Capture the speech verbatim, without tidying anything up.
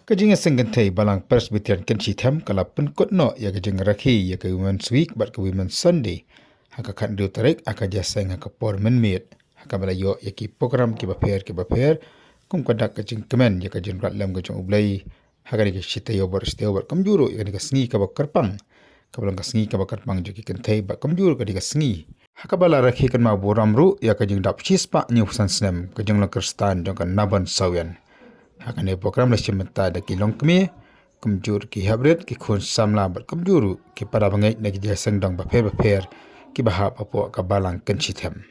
Ka jingïaseng kynthei Balang Presbyterian Kynshi Them ka la pynkut noh ïa ka jingrakhe ïa ka Women's Week bad ka Women's Sunday ha ka khathynriew tarik ha ka jingïaseng ha ka por mynmiet, ha kaba la ïoh ïa ki program kiba pher kiba pher, kum ka dak ka jingkmen ïa ka jingïaid lem ka jong U Blei ha kane ka shi taïew bad shi taïew bad kumjuh ruh ïa kane ka sngi kaba kyrpang, kaba long ka sngi kaba kyrpang jong ki kynthei bad kumjuh ruh kane ka sngi ha kaba la rakhe kynmaw burom ruh ïa ka jingdap shispah hynñiewphew san snem ka jinglong Khristan jong ka Naban Sawian. Ha kane ka program la shim bynta da ki longkmie, kumjuh ruh ki heprit, ki khun samla bad kumjuh ruh ki para bangeit na ki jingïaseng dong bapher bapher kiba hap hapoh ka Balang Kynshi Them.